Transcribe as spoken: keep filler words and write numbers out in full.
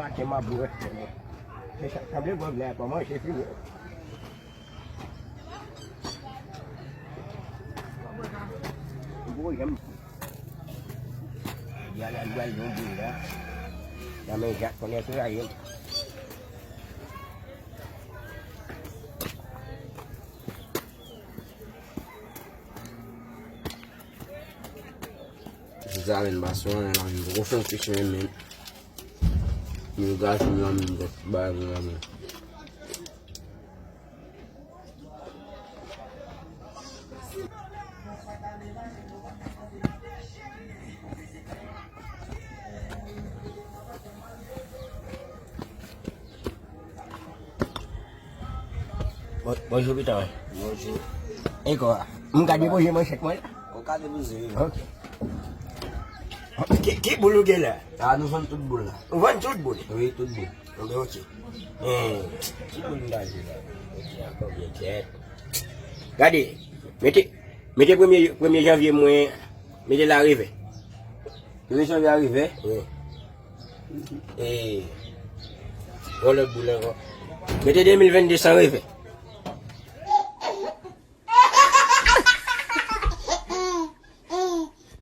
Ake mabou. Se sa, sanble gòv la pa manje fini. Gwo janm. Jodi a la, nou al yon boul la. Nan men Jak konnen se rayi. Se sa menm, paske mwen la menm, poko fè yon fish menm, men. Mil gras mil la menm, gòt bagay mwen la menm. Bon, bonjou, Pita. Bonjou. E kò a? M ka depoze manchèt mwen la? Ou ka depoze, wi. Ok. Ki, ki boul ou gen la? A, nou vann tout boul la. Ou vann tout boul? Wi, tout boul. Enben, ok. Hmm. Ki boul m ta jwe la? Ok, ankò byen kèt. Gade, mete, mete premye, premye janvye mwen, mete la revè. Premye janvye a revè? Wi. E, yon lòt boul ankò. Mete de mil venn de san revè.